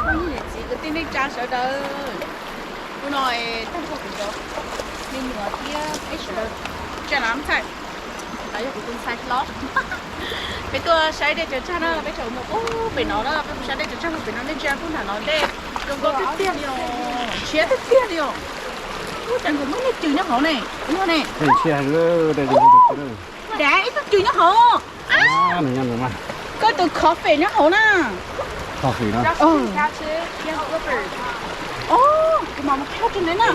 Niam txiv kwv tij neej tsa sawv daws, hnub no tag nrho kuv cov me nyuam thiab peb sawv daws tsa nam ntxhais, los yog kuv tus ntxhais hlob, peb tuaj saib dej Cawv Tsag na. Peb tseem mus ub pem no na, peb mus saib dej Cawv Tsag pem no, nej ntsia kuj nram no dej zoo nkauj tiag tiag li os, ntshiab tiag tiag li os. Ub, cas nkawd muaj ib tug cws nyob hauv ne, ub ne. Dav, ib tug cws nyob hauv. Koj tus coffee nyob hauv na. Coffee no. Tus mas mus qhia rau neb na.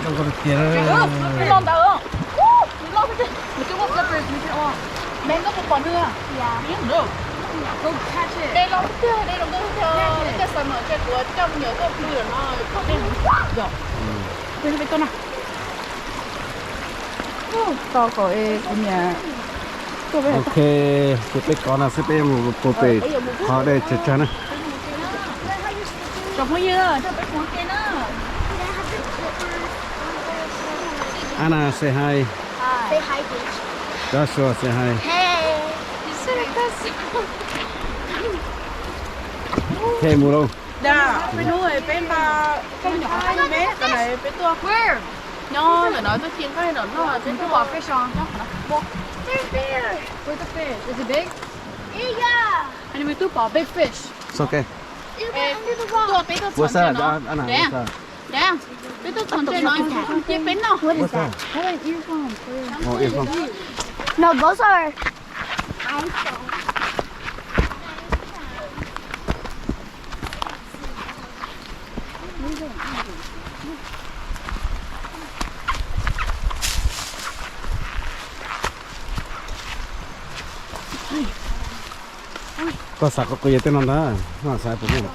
Los ntawd. Nws tuaj muaj flippers nws thiaj ua. Neb koj puas pom nws? Dej los tiag, dej zoo nkauj tiag. Tej summer ces kuv coj me nyuam tuaj pw no, koj dej heev. Yog. Peb tuaj na. Tos kom kuv niam tuaj peb. Ok, ces peb kov no xwb, peb mus pem qhov dej Cawv Tsag na. Cov phooj ywg, peb mus ke na. Anna, say hi. Say hi, bitch. Joshua, say hi. Hey. Ok, mus lauj. Dag, peb hnub peb nqa koj me nyuam qhov peb me, qhov ntawd peb tuaj. Nyob ntawm no tuaj ci nqaij no, peb tuaj pom fish on. Where's the fish? Is it big? Yeah. Ani, peb tuaj pom big fish. It's okay. Tuaj peb tuaj txhom ntses no. Dag, peb tuaj txhom ntses no, cia peb noj. What is that? Oh, earphone. No, those are iPhone. Koj xav koj qw yog tej no ntag, koj xav puas muaj.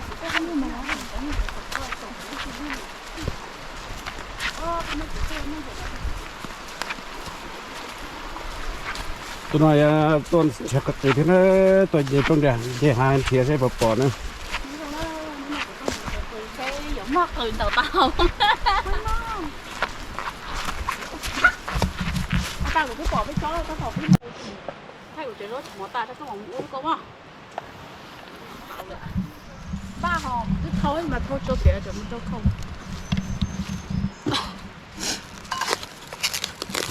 Tus no yog tuaj nrhiav qw qw thiab na, tuaj nce roob nce hav nrhiav seb puas pom na.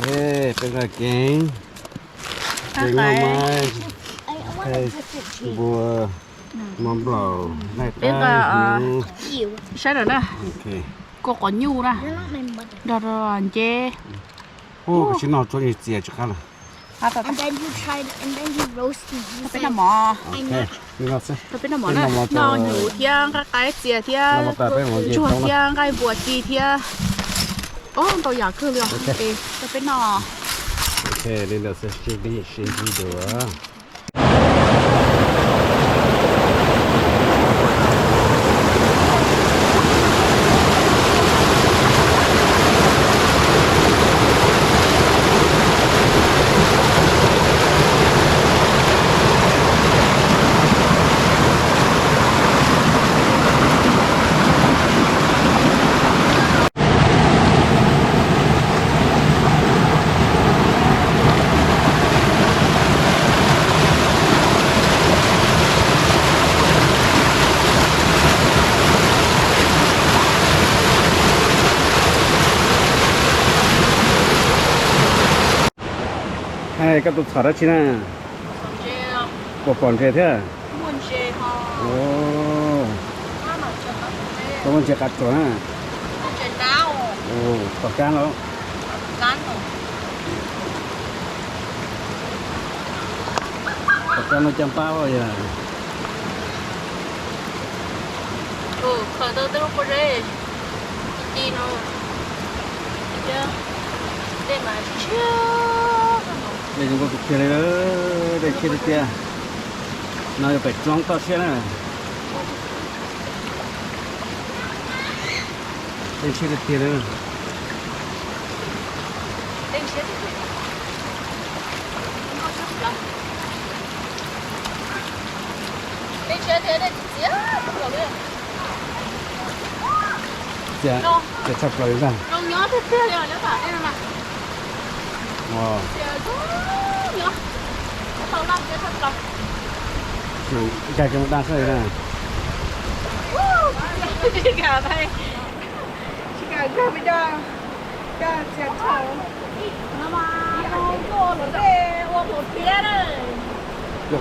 Peb nqa kev, kev noj mas, npua, mov nplaum, laij qab, hnyuv. Saib lawm na, kua qos nyuj na, nrog rau nceb. Ub, koj tsis noj tsuav txias tsis qab lawm. Peb noj mov, peb noj mov na, noj hnyuv thiab nqaij qaib txias thiab ntsuag thiab nqaij npua ci thiab. Ub, ntau yam kawg li os. Peb noj. Koj tuaj txhom dab tsi na? Puas pom ntses thiab? Koj muaj ntses qab tsuas na? Tom kab los? Tom kab no caj npab yog. Dej zoo nkauj tiag tiag li, dej ntshiab tiag tiag. No yog pem roob toj siab na. Dej ntshiab tiag tiag li. Txias, txias tshaj plaws li ntag. Nkag kiag mus daj xwb na. Lub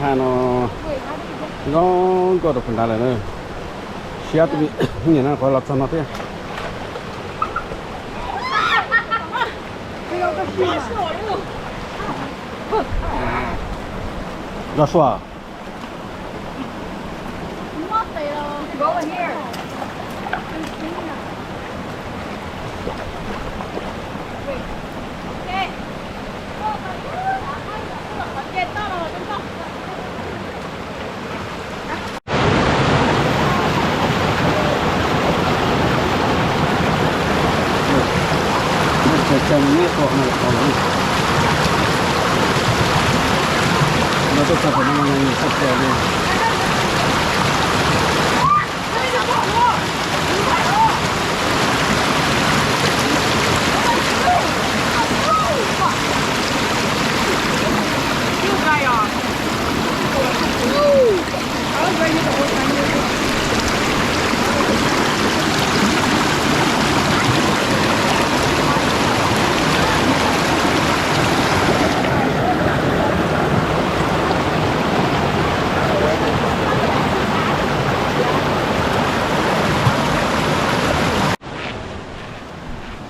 hav no zoo nkauj rau puag nrad lawm na. Siab tus me nyuam no qhov los txog no thiab. Joshua.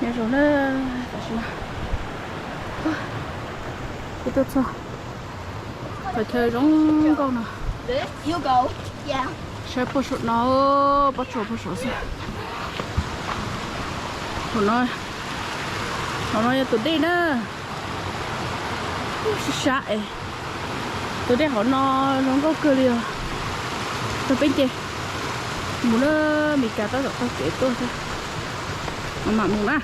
Nyob zoo na, tam sim no wb tuaj txog qhov chaw zoo nkauj no. Saib puag saum no, pob tsuas puag saud xwb. Hauv no, hauv no yog tus dej na. Sab sab es tus dej hauv no zoo nkauj kawg li os. Tag peb ces mus na, Mes Kas tab tom taug kev tuaj thiab. Mam mus na.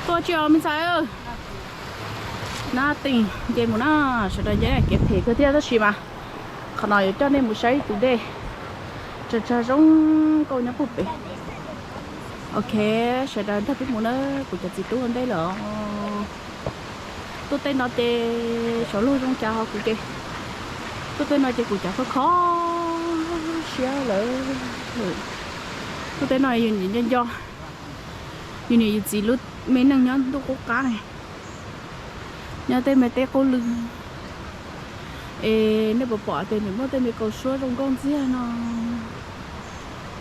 Tuaj tsis os me ntxhais. Nothing, nce mus na, sawv daws nce kev phem kawg thiab tab sis mas qhov no yuav coj nej mus saib tus dej tsag tsag zoo nkauj nyob puag pem. Ok, sawv daws nrog peb mus na, kuv cov txiv tub ua ntej lawm. Tuaj tej no ces xyov luag zoo cas ho kuv ces, tuaj tej no ces kuv cov kho kho siab lawm. Tuaj tej no yus niam nco nco, yus niam yus txiv lub me neej nyob ntuj qub qab, nyob tej me teb qub lw. Es nej puas pom tias nws muaj tej me kaus suab zoo nkauj ntxiag no,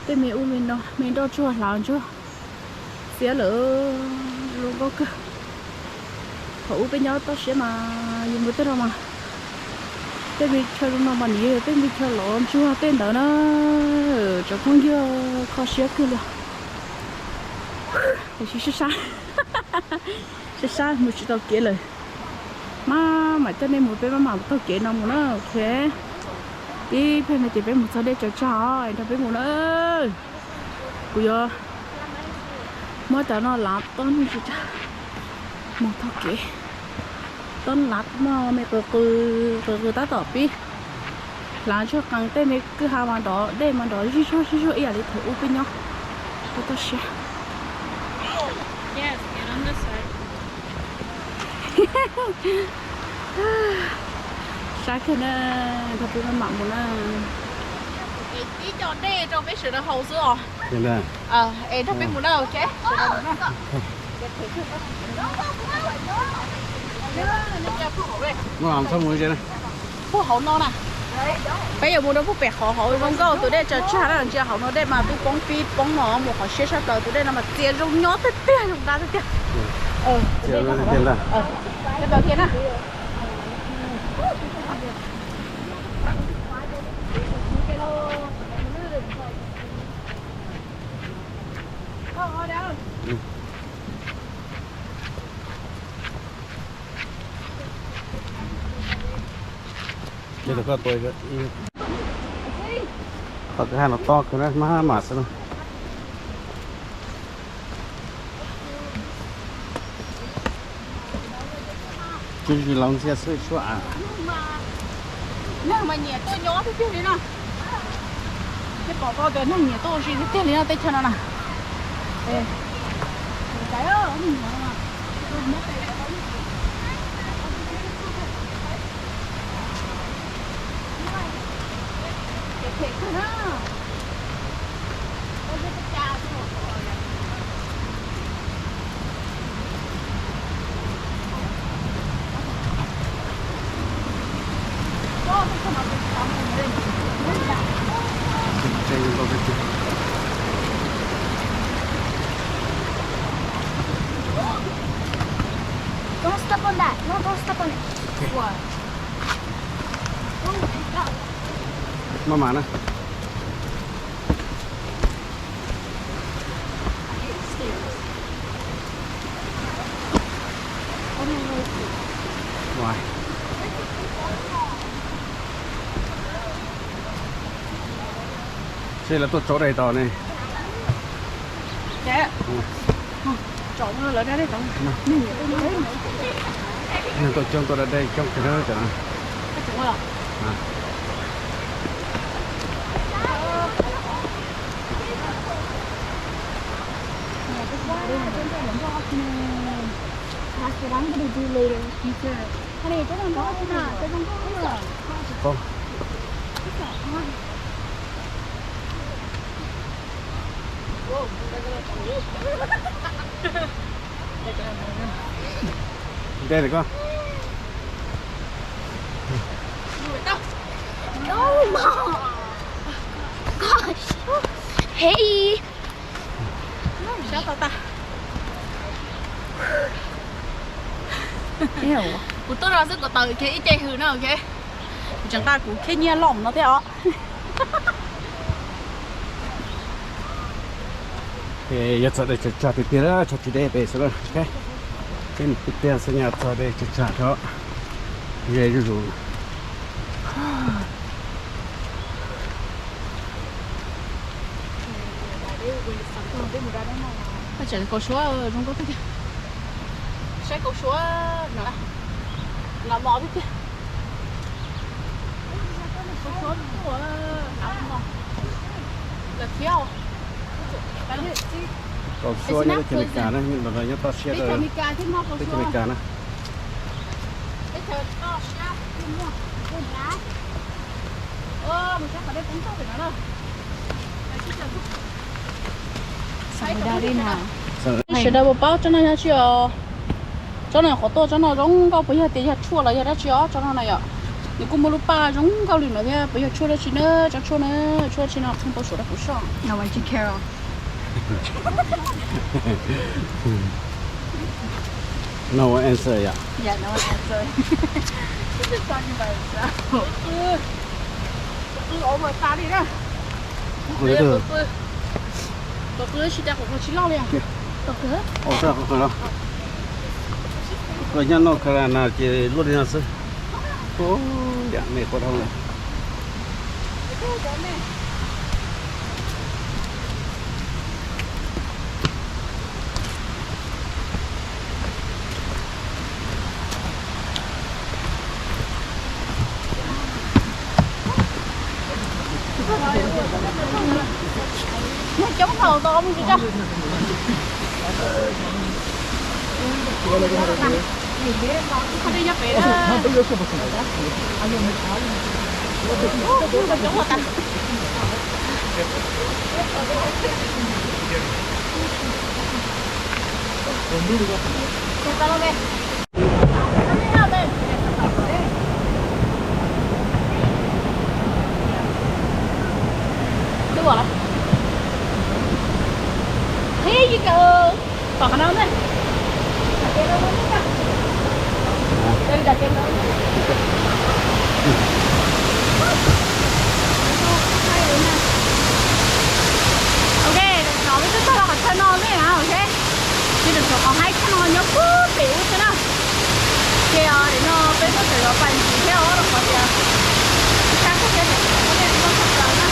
tej me ub me no, me nroj tsuag hlav ntsuag, xiab lawm, zoo nkauj kawg. Thaum ub peb nyob toj siab mas yus mus tej no mas, tej me chaw zoo no mas nws yog tej me chaw lov ntsuag tej ntawd na. Tsoom phooj ywg, kho siab kawg li. Sab sab, sab sab mus tsis tau kev lawm. Maj mam coj nej mus, peb maj mam taug kev no mus na. Ok, tib pliag no ces peb mus txog dej tsag tsag os, nrog peb mus na. Kuv yuav muab cov no lav tob tsis tsag mus taug kev. Tob lav muaj me qw qw, qw qw tab tom pib hlav ntsuag qees, tej me kwj ha mas nrov, dej mas nrov zij zuag zij zuag ib yam li thaum ub peb nyob. Toj siab. Sab kawg na, nrog peb maj mam mus na. Es tib co dej rau peb sawv daws haus xwb os. Es nrog peb mus na, ok. Puag hauv no na. Peb yuav mus rau puag pem qhov hauv zoo nkauj tus dej tsag tsag na, ntsia hauv no dej mas pib poob pib poob no, mus qhov siab sab plaws tus dej no mas txias zoo nyob tiag tiag, zoo nkauj tiag tiag. Thiab na. Qhov kwj ha no tob kawg na, maj mam xwb na. Tsis laus ntxiag xwb suab av. Neeg mas nyiam tuaj nyob tiag tiag li no. Tej pom koj tias neeg nyiam tuaj ua si tiag tiag li no tej chaw no na. Don't step on that. No, don't step on it. What? Maj mam na. Seb lawv tuaj tsau dej tau ne. Tuaj coob tuaj da dej coob kawg na. Ntej koj. Oh my gosh. Hey. Kuv tuaj no xwb kuv tawm kiag ib ce hws no, ok. Kuv tseem nqa kuv khej nyiaj loj no thiab os. Yog txog dej tsag tsag tiag tiag, tsag tsis deb pem xwb na. Peb tiag xwb nyaj txog dej tsag tsag rau ze zuj zus. Tseem kaus suab zoo nkauj tiag tiag. Saib kaus suab no, no mos tiag tiag. Kaus suab tuaj, no mos. Lawv thiab. Kaus suab nyob teb chaws Amelikas na, nyob toj siab teb chaws Amelikas na. Sawv daws puas paub tsob no yog tsi os? Tsob no qhov tuaj tsob no zoo nkauj, puas yog tias yog tshuaj los yog dab tsi os? Tsob no na yom, nws kuj muaj lub paj zoo nkauj li no thiab. Puas yog tshuaj dab tsi na? Tsob tshuaj na, tshuaj dab tsi no qhia tau suav rau kuv soj. No answer yom. Qw ua tas li na. Qw, qw tsis tas, qw tsis loj li. Qw nyob no kha na ces luaj li no xwb. Yam me quaj dhau lawm. Coob thaum tau mus tsis tau. Qhov dej nyob pem na. Coob tas. Twb ua lawm. Here you go. Tom qhov no na. Ok, no peb twb txog rau qhov chaw no ne, ok. Ces tam sim qhov haib chaw no nyob puag pem ub xwb na. Ces dem no peb tuaj tseem yuav pais ntxiv thiab os, rau qhov tias sab koj thiab, nej tuaj txog plaws na.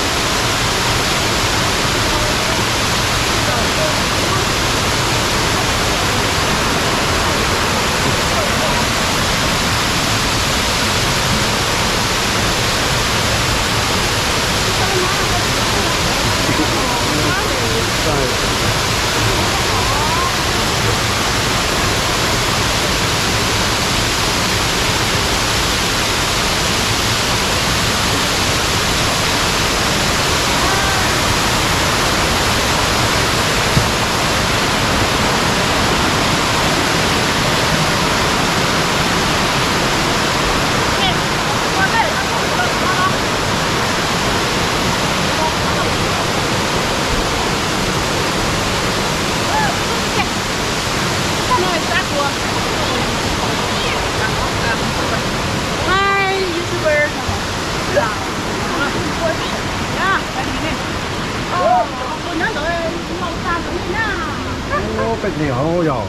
Ub, peb hle hauv yog.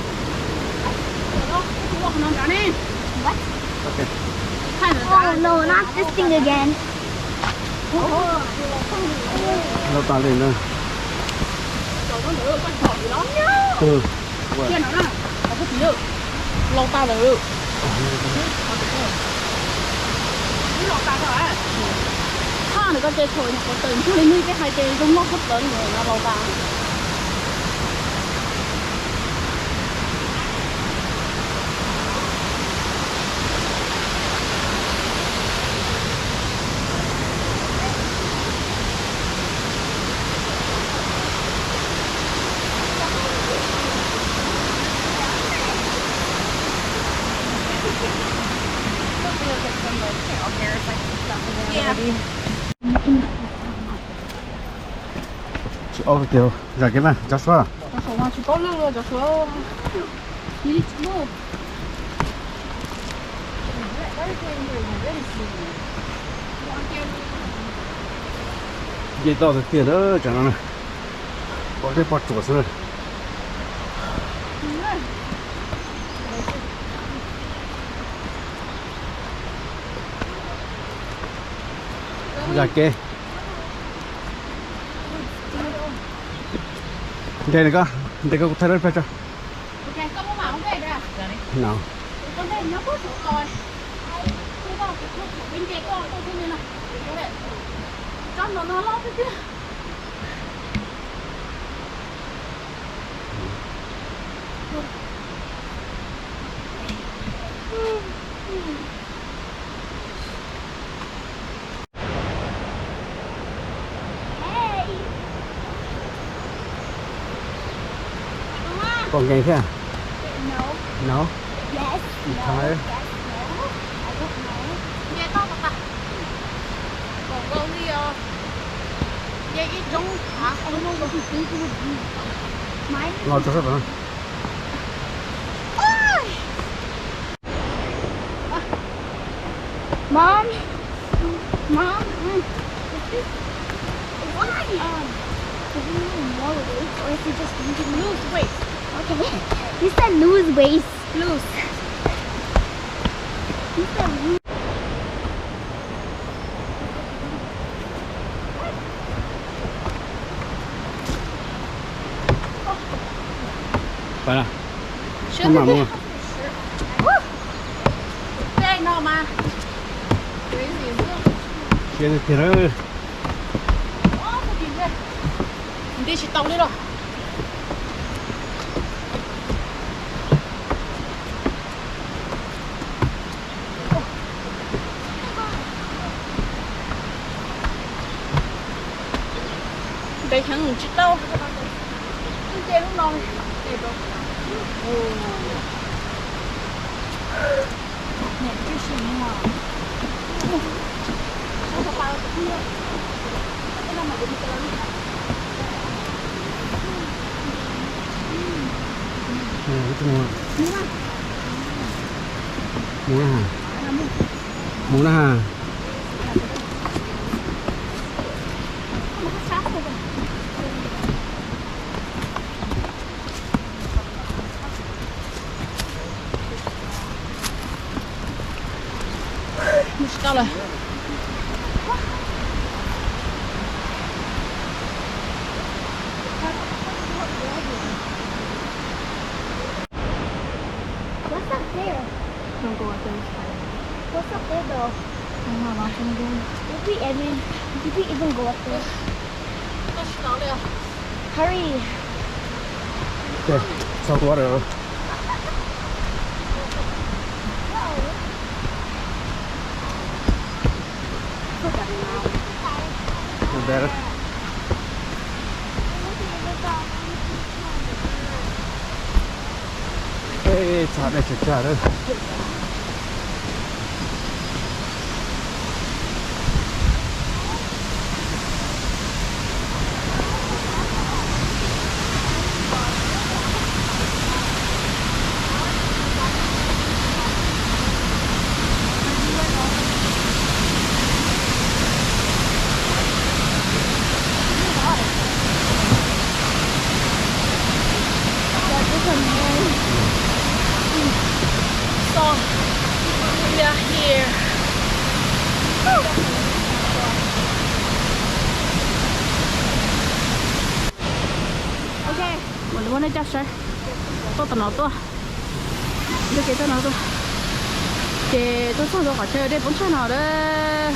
What? Oh no, not this thing again. Lau tas li na. Lau tas lawm. Lau tas lawm. Thaj ntawd koj ces thaum nyuam qhuav tawm ntsug li nej peb hais ces zoo nkauj kub pawv no lau tas. Tsis ob tiag, zam kev mas cov suav. Nce toj tiag tiag lawm tsam no na. Pom dej pom tsuas xwb na. Zam kev. Nres koj, nres koj kuv thaij lub plag tso. No. Pom nkeeg thiab? No. No? Yes, no, yes, no. I don't know. Los tso sab tom no. Mom, Mom, mm, is this, why? Um, do we need more weights, or is it just lose weight? Okay. You said lose weight. Lose. You said lose. Pab, sib no mas, siab tiag tiag. Nti tsis tau li los. Ntev heev tsis tau. Twb nce lub no li. Mus na ha. Mus na ha. Mus tsis tau lawm. What's up there? Don't go up there, it's fine. What's up there, though? I don't know, I'm not gonna go. Did we even, did we even go up there? Hurry. Okay, salt water. Feel better? Ej, txog dej tsag tsag lawm. Got here. Ok, mus muab nej coj saib. Tuaj tom no tuaj. Tuaj ces tuaj no tuaj. Ces tuaj txog rau qhov chaw dej poob tsag no lawm.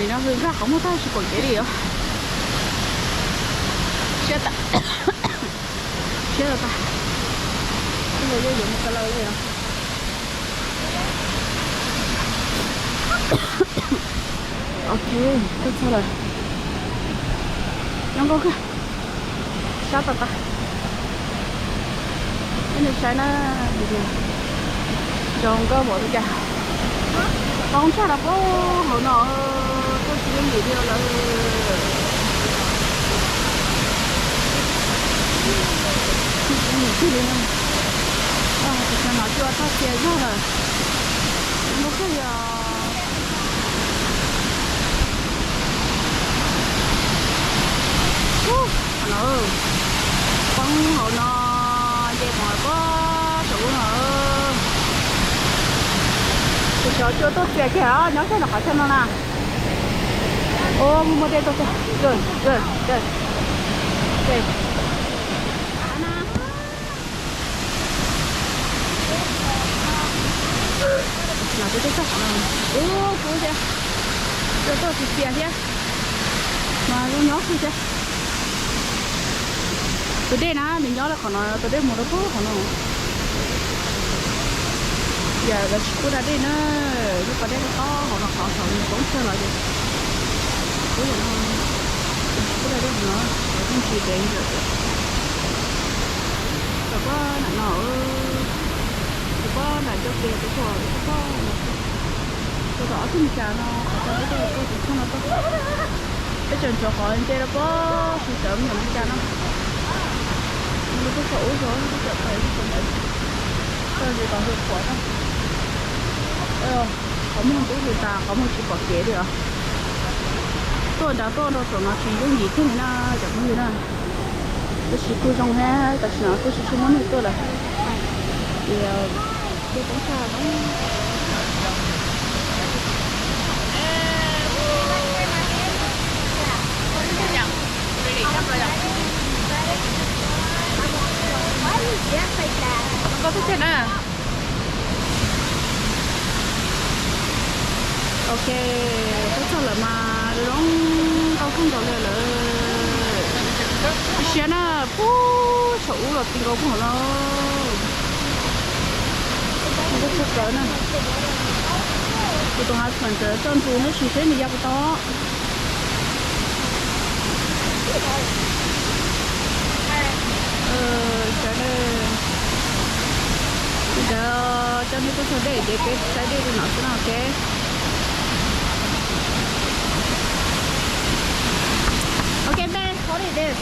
Nim no hws nkag qhov muag tag tsis pom kev li os. Siab tas. Siab tas. Ib yam yuav mus ka law li os. Ok, tuaj txog lawm. Zoo nkauj kawg. Sab tas tas. Peb nej saib na, zoo nkauj npaum li cas. Poob tsag rau pem hauv no, tuaj tsis yooj yim li lawm. Tsis yooj yim kiag li. Tam sim no cua txog txias zog lawm. Zoo nkauj kawg li os. Ub, qhov no, poob hauv no, nce mus pob saum ub no. Tus xyov cua tuaj txias kiag os, nyob kiag rau qhov chaw no na. Ub, muaj dej tuaj kiag. Good, good, good. Dej. Tam sim no peb twb txog qhov no. Ub, kub thiab. Cua tuaj txias txias thiab. Mas zoo nyob kawg thiab. Tus dej na nws nyob rau qhov no, tus dej mus rau pem hauv no. Yam lawv tsis pub da dej na, lub pas dej tob tob hauv no qhov saum nws poob tsag los ces pub yam no, tsis pub da dej hauv no, lawv pheej tsis deev lawm. Tom pob nram no, tom pob nram cov kev pem txog tom pob, txog tom ob tug Meskas no, qhov chaw peb tuaj tuaj tim txog no tuaj. Peb tseem ntsuav qhov nce rau pob txog cov me nyuam Meskas no. Lub tuaj saum ub zog, lub tawm pais lub tawm ntawd. Txoj li kom hws pom na. Qhov muag ntub hws tas, qhov muag tsis pom kev li os. Tuaj nrad tuaj rau saum no tsis yooj yim kiag li na cov phooj ywg na. Tab sis kuj zoo thiab, tam sim no kuj tsis tshua muaj neeg tuaj lawm. Ces dej poob tag no. Zoo nkauj tiag tiag na. Ok, tuaj txog lawm mas zoo nkauj kawg nkaus li lawm. Ib siab na, puag saum ub los ti nkaus puag hauv no. Zoo nkauj tshaj plaws na. Kuv tus husband txawm coj ntsus hnub sis seb nws ya puas tau. Sawv daws, li ntawd coj nej tuaj txog dej ces peb saib dej li no xwb na, ok. Ok, babe, hold it there.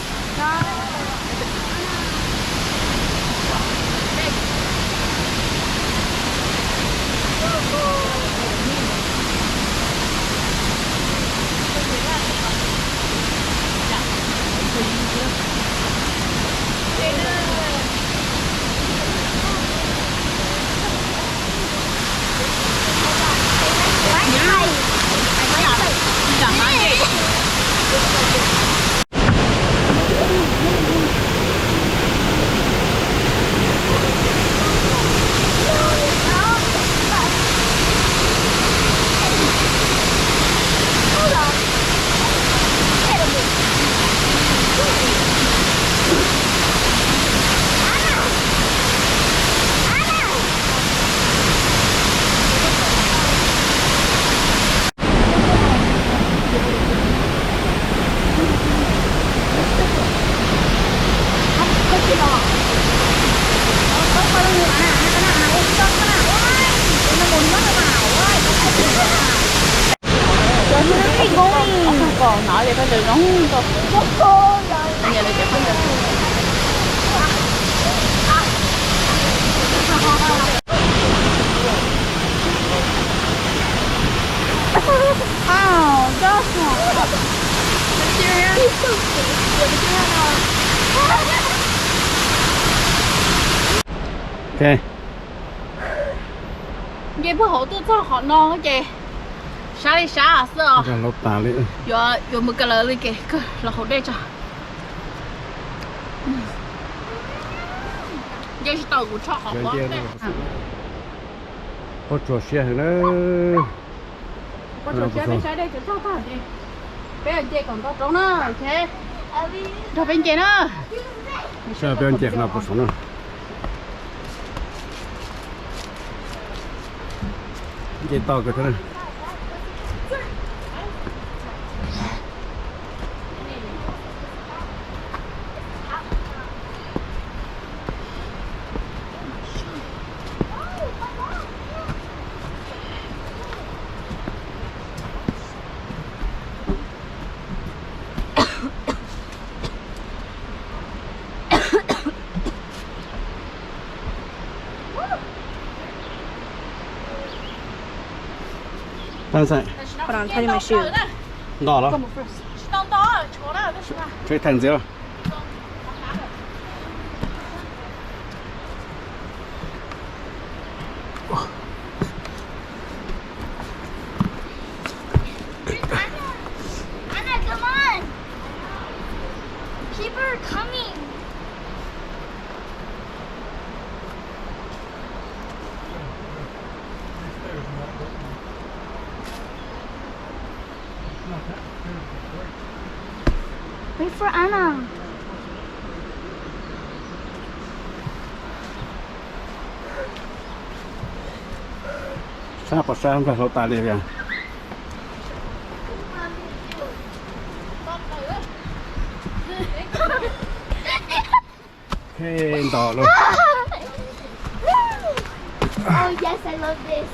Cov no ces peb ntawd zoo nkauj. Nyiam lawv cov peb ntawd. Wow, Joshua. Serious? He's so cute. Okay. Nce puag hauv tuaj txog qhov no ces sab li sab xwb os. Yuav mus ka laws li ces kawg los haus dej tso. Nce tsis tau kuv rho qhov pob. Pob tsuas siab heev na. Pob tsuas siab, peb saib dej tsuas txog tag ces peb nce kom nto roob na. Nrog peb nce na. Saib peb nce qhov no puas saum na. Nce tau kawg thiab na. Hold on, I'm tying my shoe. Nto los? Tshuav ib thaj ntxiv. Anna, come on. People are coming. Wait for Anna. Sab pom sab ntag, hlau tas li os. Nto lawm. Oh yes, I love this.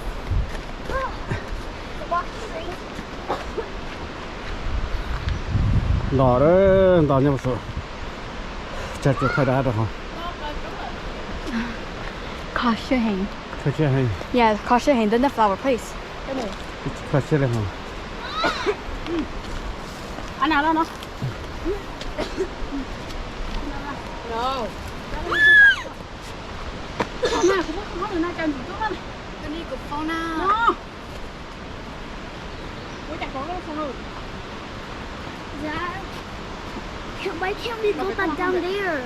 Nto lawm, nto nyob mus saum. Tsag tsuag thaj dab rau hauv. Kho siab heev. Kho siab heev. Yeah, kho siab heev, the flower place. Kho siab li hauv. Kuv muab koj hauv lawm no, cas ntxim tuaj na. Kuv cas kov koj lub xov lawm. Dad, can, why can't we go back down there?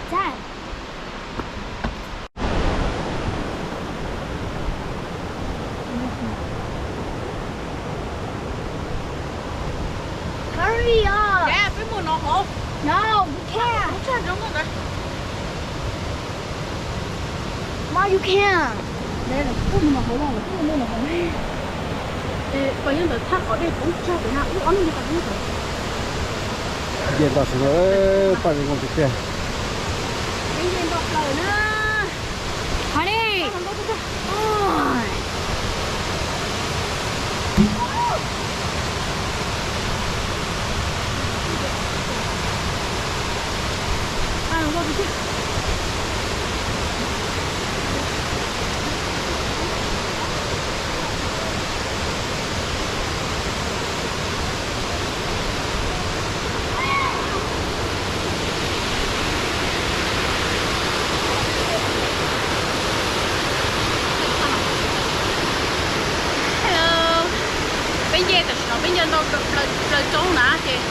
Dad. Hurry up. Dad, peb mus no hauv. No, we can't. Mom, you can't. Dad, peb mus no hauv los, peb mus no hauv. Poj yog ntawd thaj qhov dej poob tsag pem na, ub, ob leeg nyob qhov dej ntawd. Nce nto saum no, paj zoo nkauj tiag tiag. Peb nce nto plaws na. Honey. Hello. Peb nce tam sim no peb nce nto plaws roob na ces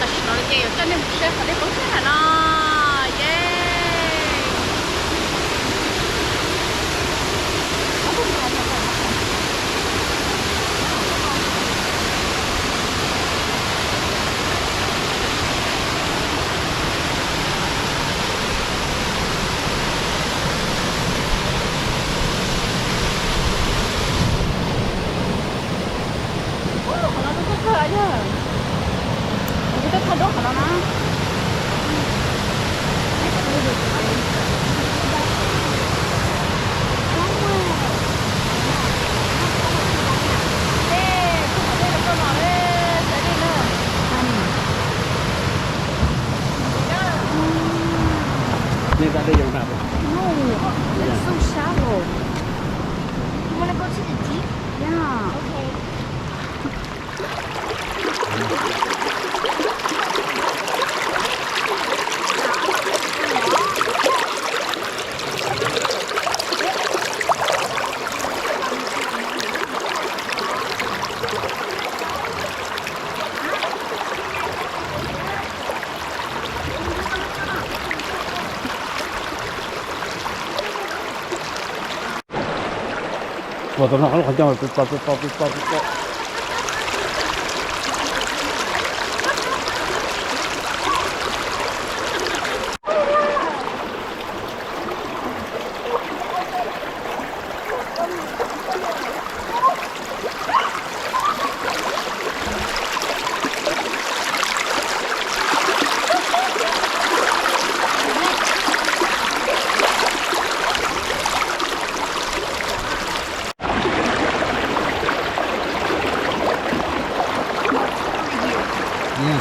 tam sim no ces yuav coj nej mus saib qhov dej poob tsag no. Ye. Ub, qhov no zoo kawg kawg yog. Kuv twb thaj dub qhov no na. Nej da dej zoo na. No, it's so shallow. You wanna go to the deep? Yeah. Okay. Los tom no qhov no qhov ncauj, peb pab, peb pab, peb pab, peb pab.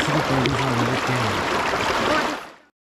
Sib tw pw ib sab lawv lub tsev.